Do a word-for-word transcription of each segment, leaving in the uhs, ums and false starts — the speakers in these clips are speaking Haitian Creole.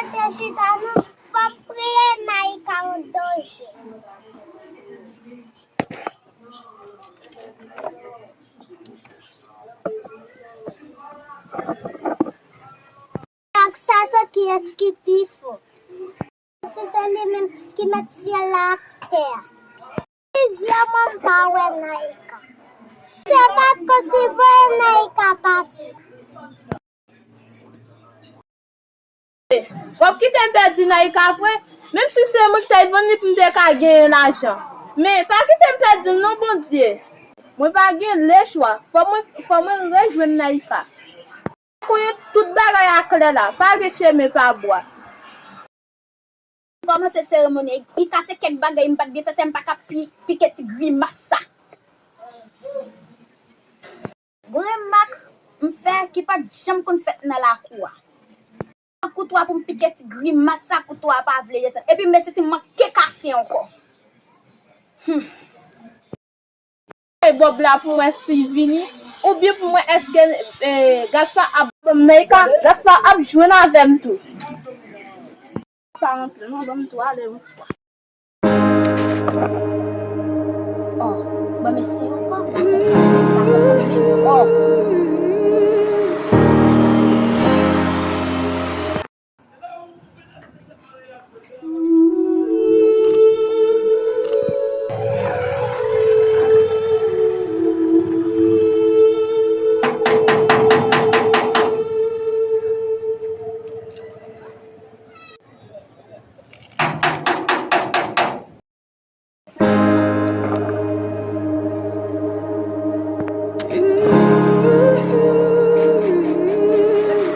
Te chita non, fò m priye Naïka yon danje. Ak sa tou, kiyès ki pi fò? Si se li menm ki met syèl la ak tè a. Plizyè mwa m pa wè Naïka. Se pa konsi voye Naïka pase. W ap kite m pèdi Naïka vre? Menm si se mwen ki t al vann li pou m te ka genyen lajan. Men, pa kite m pèdi l non, Bondye. Mwen pa gen lechwa. Fò mwen, fò mwen rejwenn Naïka. Kounye tout bagay a klè la, pa gen chemen pa bwa. Kòmanse seremoni. Li kase kèk bagay m pa t byen fè, se m pa ka pi, pike ti grimas sa. Remak m fè ki pa t janm konn fèt nan lakou a. Koutwa pou m pike ti grimas sa, koutwa pa vle desann. Epi m santi m manke kase ankò. Hmm. Bòb la pou mwen si vini, oubyen pou mwen èske, eh, Gaspa ap ban m Naïka, Gaspa ap jwenn avè m tou. Pa rantre non, ban m tou ale yon fwa. Oh, ban m eseye ankò. Oh.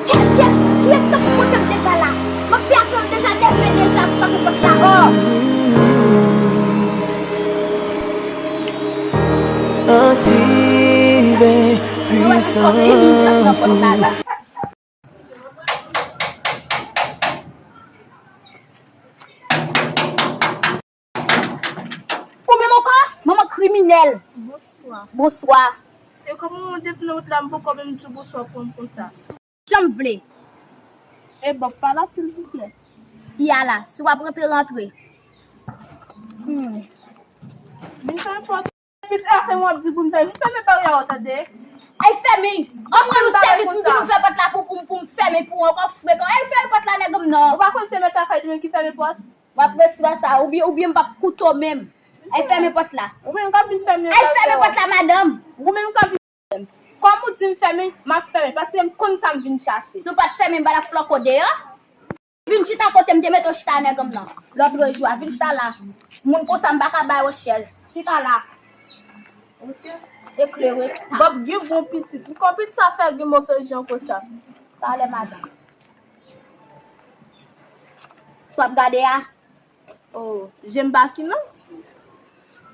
Kiyès, kiyès, kiyès k ap pote m deja la? M ap fè apre m deja leve deja pou pa pou pòt la. Oh! Aktive pwisans ou. Ou menm ankò? Manman kriminèl. Bonswa. Bonswa. E kòman w depi nan wout la, m poko menm di w bonswa pou m konsa? Jan m vle. E Bòb pa la, silvouplè? Li a la. Si w ap rantre, rantre. Hmm. Vin fè pòt. Pitit, a se mwen w ap di pou m fè. Vin fèmen baryè a w, tande. Ay, fèmen. An pran nou sèvis, m vin ouvè pòt la pou, pou, pou m fèmen pou w ankò frekan. Ay, fèmen pòt la, nèg m nan. Ou pa konn se mèt lakay li menm ki fèmen pòt? W ap resi wè sa, oubyen, oubyen m p ap koute w menm. Ay, fèmen pòt la. Ou menm k ap vin fèmen. Ay, fèmen pòt la, madanm. Ou menm k ap vin. Kòm ou di m fèmen, m ap fèmen, paske m konn sa m vin chache. Si w pa t fèmen, m pa t ap flanke w deyò. Vin chita kote m te mete w chita, nèg m nan. Lòt jou a, vin chita la. Moun konsa, m pa ka ba yo chèz. Chita la. Ok. Eklere. Bòb gen bon pitit. Kòman pitit sa fè gen move jan konsa? Talè, madanm. Sa w ap gade a? Oh, je m pa ki non.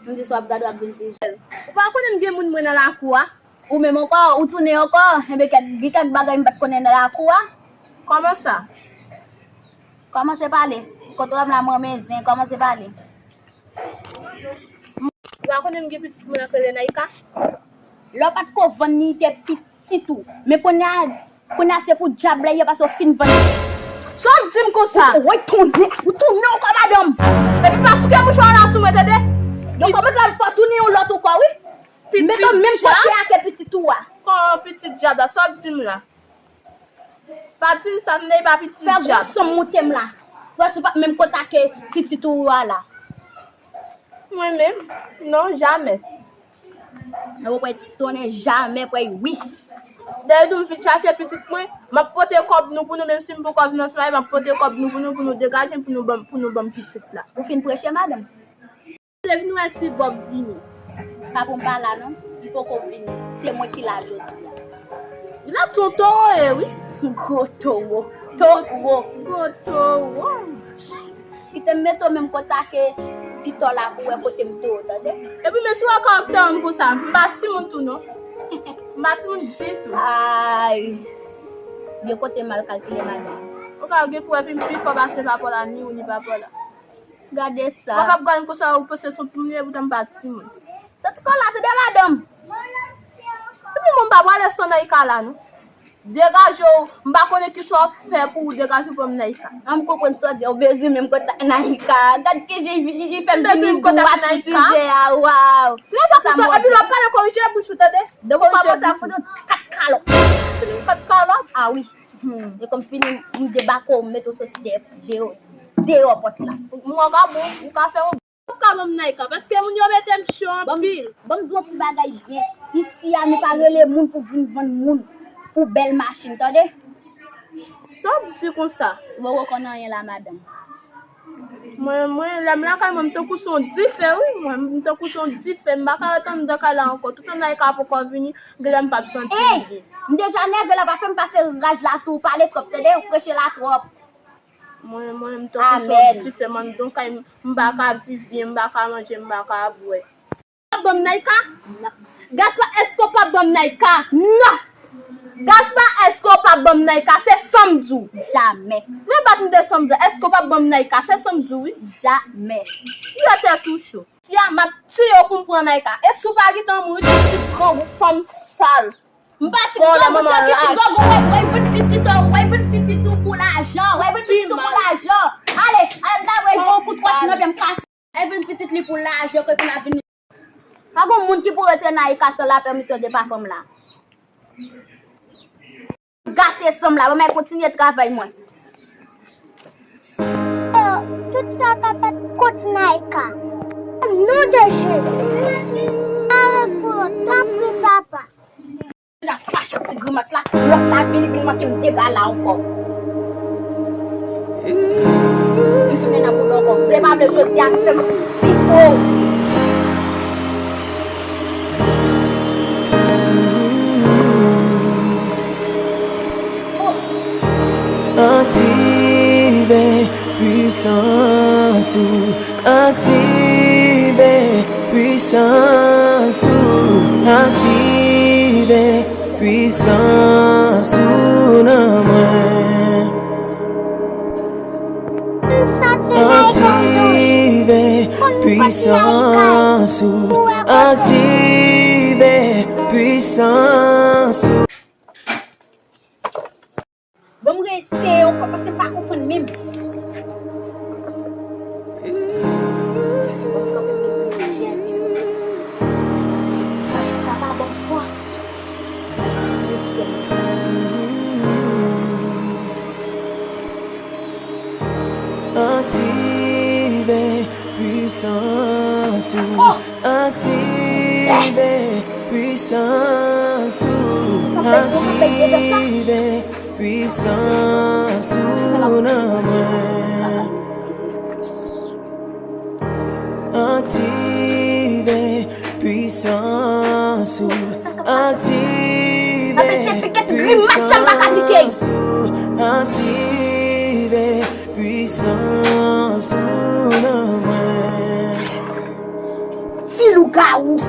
M di sa w ap gade, w ap vin di jèn. Ou pa konnen m gen moun mwen nan lakou a? Ou menm ankò, ou tounen ankò. Enben, kèk, gen kèk bagay m pa t konnen nan lakou a. Kòman sa? Kòmanse pale. Kote w wè m la, m renmen zen. Kòmanse pale. Ou pa konnen m gen pitit mwen nan k rele Naïka? Lè w pa t ko vann li, li te pitit ou. Men kounye a, kounye a se pou dyab la ye paske w fin vann li. Sa w ap di m konsa? Ou, ou, woy, tounen, ou tounen ankò, madanm. Epi pa souke mouchwa la sou mwen, tande? Donk, kòmanse la, m fè w tounen yon lòt ankò, wi. Mete w menm kote a ke pitit ou a. Kòman pitit dyab la? Sa w ap di m la? Pa di m sa, m nan e pa pitit dyab. Fè gwo sanm moute m la. Prèske w pa t menm kote a ke pitit ou a la. Mwen menm? Non, jamè. Nan w kwè tounen jamè, kwè wi. Dèyè di w m vin chache pitit mwen, m ap pote kòb nou pou nou, menm si m poko vin ansanm avè m, m ap pote kòb nou pou nou, pou nou degaje m, pou nou ban m, pou nou ban m pitit la. Ou fin preche, madanm? Vle vin wè si Bòb vini. Patwon m pa la non, li poko vini. Se mwen ki la jodi a. Li la, se yon towo ye wi. Gwo towo. Towo. Gwo towo. Kite m mete w menm kote a ke pitò la pou wè kote m towo, tande? Epi men si w wè karaktè m konsa, m pa timoun tou non. M pa timoun ditou. Ay. Gen kote m al kalkile madanm. Ou ka gen pou wè pi, pi fò pase papa w la, ni ou ni papa w la. Gade sa. Ou p ap gade m konsa, ou panse se yon timoun li ye, poutan m pa timoun. Santi kò la, tande madanm. Epi mwen m pa prale san Naïka la non. Degaje w, m pa konnen kisa w ap fè pou w degaje w ban m Naïka. An, m konprann sa w di, ou bezwen menm kontak Naïka. Gad kijan li, li fè m vini dwat sou sijè a, waw. Lè w pa konn sa, epi lè w ap pale, korije bouch ou, tande? Donk ou kòmanse ap fout ou kat kalòt. Kat kalòt? A wi. Hmm. E kòm fini, m debake w, m mete w soti dèyè, dèyè, dèyè pòt la. M wè w ka bon, ou ka fè yon Ou ka ban m Naïka, paske moun yo mete m cho anpil. Ban m di yon ti bagay byen. Isi a, nou pa rele moun pou vin vann moun pou bèl machin, tande? Sa w di konsa? Ou poko konn anyen la, madanm. Mwen, mwen, lè m lakay mwen, m tankou se yon dife, wi. Mwen, m tankou se yon dife. M pa ka ret anndan kay la ankò. Toutan Naïka poko vini, genlè m p ap santi l byen. M deja nève la, pa fè m pase raj la sou ou, pale twòp, tande? Ou preche la twòp. Mwen, mwen, m tankou se yon dife m anndan kay, m pa ka viv byen, m pa ka manje, m pa ka bwè. Ban m Naïka? Non. Gaspa, èske w p ap ban m Naïka? Non. Gaspa, èske w p ap ban m Naïka? Se sa m di w. Jamè. Nan bat m de sa m di w. Èske w p ap ban m Naïka? Se sa m di w, wi. Jamè. Yo tèt ou cho. Tia, m ap tiye w pou m pran Naïka. E si w pa gentan mouri, ti grangou fanm sal. M pa ti grangou, se pitit gogo, w ap vann pitit ou, w ap vann pitit ou pou lajan, w ap vann pitit ou pou lajan. Ale, ale, m ta voye yon kout wòch nan pye m kase. Evin pitit li pou lajan, ke pou l ap vin. Pa gon moun ki pou retire Naïka san la pèmisyon de papan m la. Gate san m la, ban m al kontinye travay mwen. Oh, tout sa ka fèt kont Naïka. Non de Jezi. Arete pou yo, tanpri, papa. Deja fache ak ti grimas la, lòt la vini, vin manke m dega la ankò. M tounen nan boul ankò. Vle pa vle, jodi a fè m pito. Aktive pwisans ou. Aktive pwisans ou, aktive pwisans ou nan mwen. Aktive pwisans ou, aktive pwisans ou. Bon, m reseye ankò, paske m pa konprann menm. Sa pa ban m fòs. Aktive pwisans ou. Aktive pwisans ou. Aktive pwisans ou nan mwen. Aktive pwisans ou. Aktive pwisans ou. Aktive pwisans ou nan mwen. Ti lougawou.